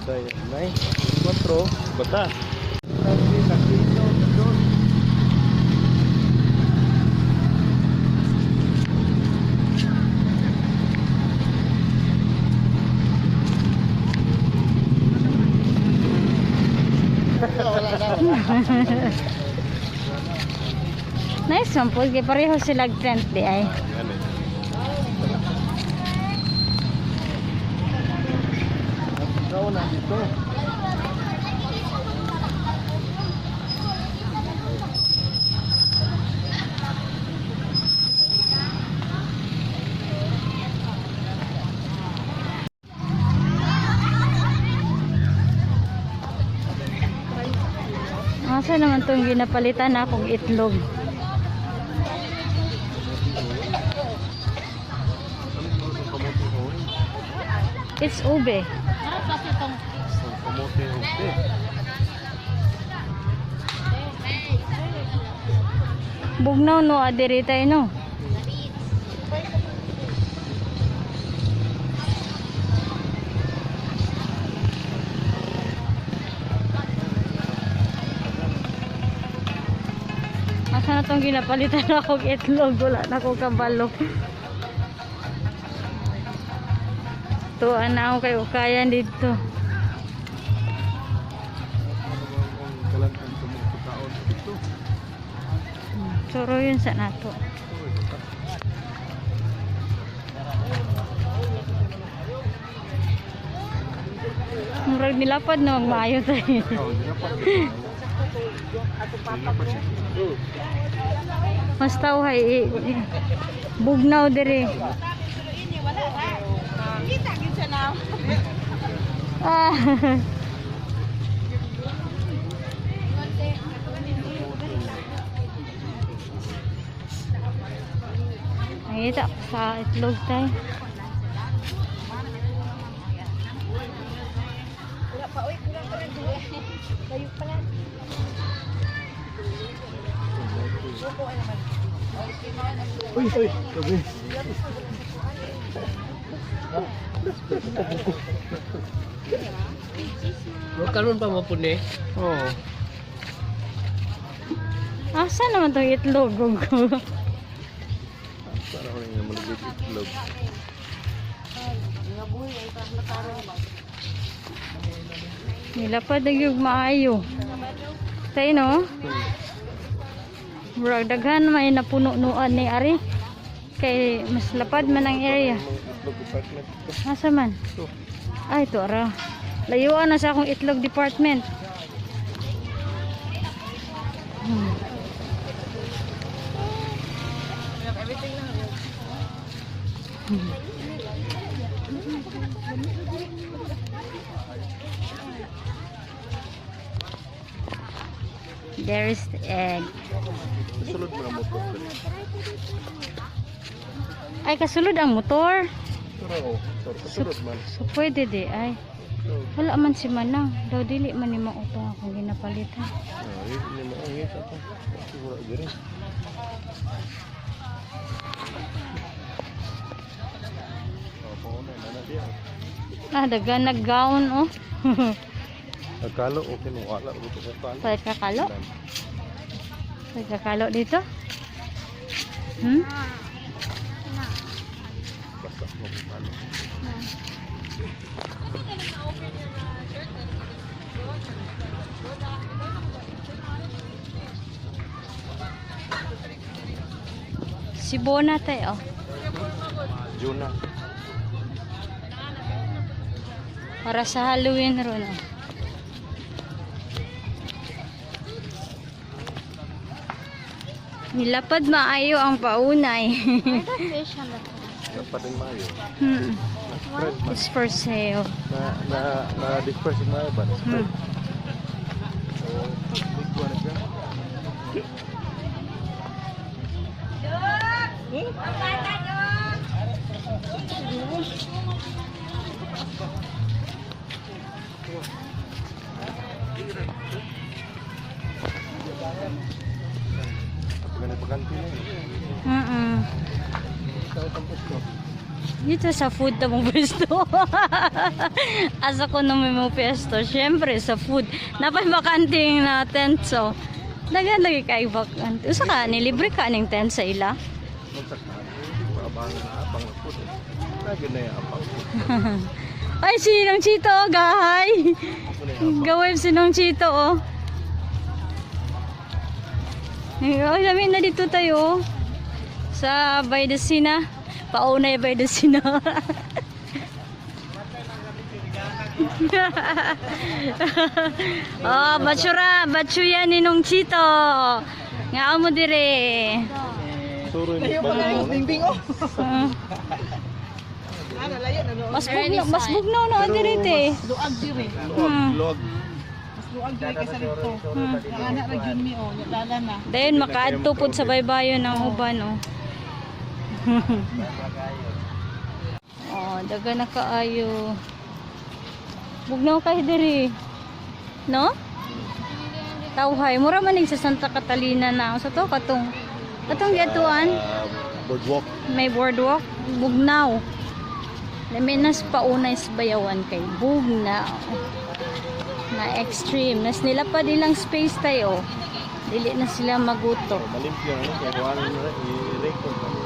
Nay, 4, bata. Nice man po. Kay pareho sila tent di ay. Yan eh. Ikaw na dito. Asa naman tong ginapalitan akong itlog? Kamote hoy. It's ube. Kamote hoy. Bugnaw no adiri tayo no. Asa na tong ginapalitan akong itlog? Wala na ko kabalo. Tuan na ako kay ukayan dito. Kalantan sa mga pagkaon dito. Suro yun sa nato. Murag nilapad na magmaayo tayo. Oh, di na pa. Mas tawhay bugnaw diri. Ah. Nakita ko sa itlog tayo. Uy, uy, gabi. Karon pa mo puni. Oo. Asa naman tong itlog? Gugo. Para ko rin maligid itlog. Nilapad na yung maayo. Tayo no? Murag daghan may napuno-nuan ni Ari. Kay mas lapad man ang area. Itlog department ito. Asa man? Ito. Ay, ito ara. Layuan na sa akong itlog department. There is the egg. Sulod mo na motor. Ay, kasulod ang motor. Pero, oh, motor. Kasulod man. So, pwede di ay. Wala man si Manang. Daw dili man ni mautong akong ginapalitan. Ay, hindi mo ang ngit ako. Siguro diri. Opo, na na diya. Ah, daga nag-gown oh. Nagkalo, okay mo. Wala, ulo ko kalo. Pwede kakalo? Pwede kakalo dito? Basta mo kalo. Si Bona tayo. Oh. Juna. Para sa Halloween ron. Oh. Nilapad maayo ang paunay. Dapat din mayo. Na-spread man. It's for sale. Na na na disperse yung mayo ba? Na-spread. So, big one na siya. Ganun paganti na yun. Mm-mm. Ikaw tampos ko. Dito sa food ta mong pwesto. Asa ko nung may mong pwesto. Siyempre, sa food. Napay bakanting na tent. So, daghan lagi kay bakante. Usa ka, nilibre ka ning tent sa ila. Magsaka. Abang abang na po. Lagi na yung abang. Ay, sinong Chito, oh, gahay. Ako na yung abang. Gawin sinong Chito, oh. Ay, dami na dito tayo. Oh. Sa by the sea na. Paunay by the sea na. Oh, batsura, batsuya ni nung Chito. Nga mo dire. Suro yung balik mo. Ah. Mas bugno no dire te. Luag dire. Luag, luag. Mas luag dire kaysa dito. Ang anak ra gyud mi oh, lala na. Dayon makaadto pud sa baybayon ng uban oh. Oh, daga na kaayo. Bugnaw kay diri. No? Tawhay, mura man ning sa Santa Catalina na. Sa to katong katong giatuan, Boardwalk. May boardwalk, bugnaw. Lami nas paunay sa bayawan kay bugnaw. Na extreme. Nas nila pa dilang space tayo. Dili na sila maguto. Malimpyo na kaya kuha na i-record na nila.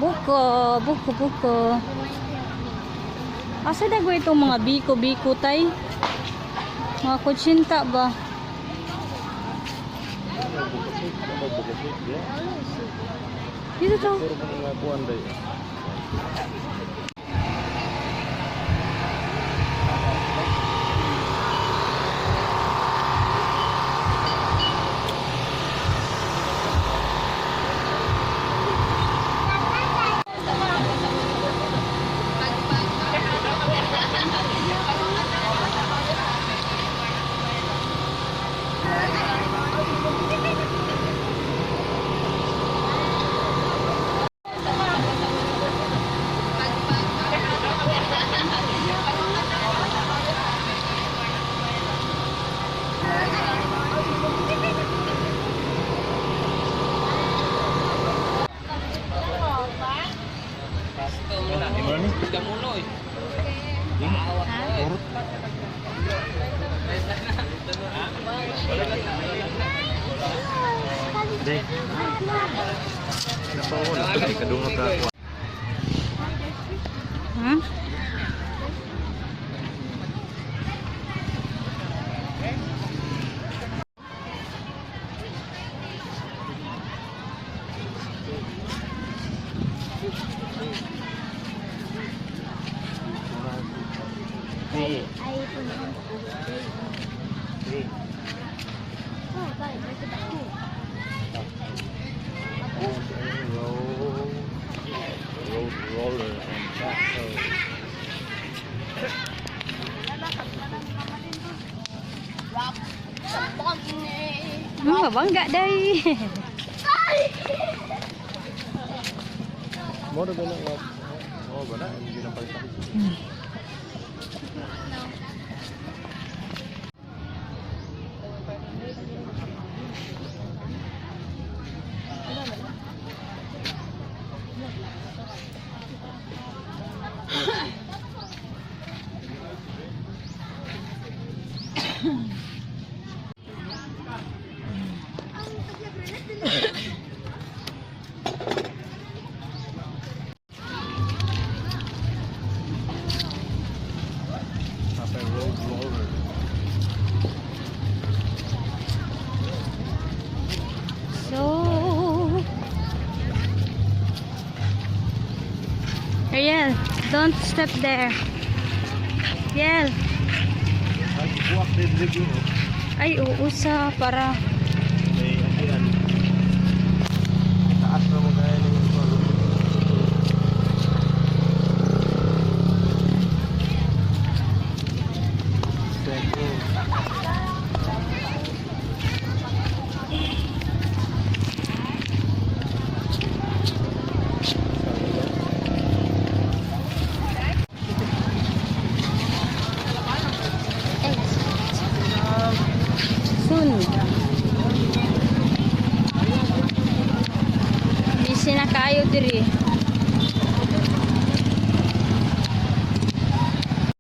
Buko, buko, buko. Asa dago itong mga biko-biko tay? Mga kutsinta ba? Bukasik, ya. Dito to. Puro mga kuwan dayo. Gamulo eh. Day. Napawan. Ay, kadungot na ako. Hmm? Hey. Hey. Roll, road roller and backhoe. Mabangga day. Mo na ba na nga? Oo ba na? Hindi na palitan. Apa road roller. So, Ariel, don't step there. Ariel, Ay, buwak din din yun. ay oo sa para.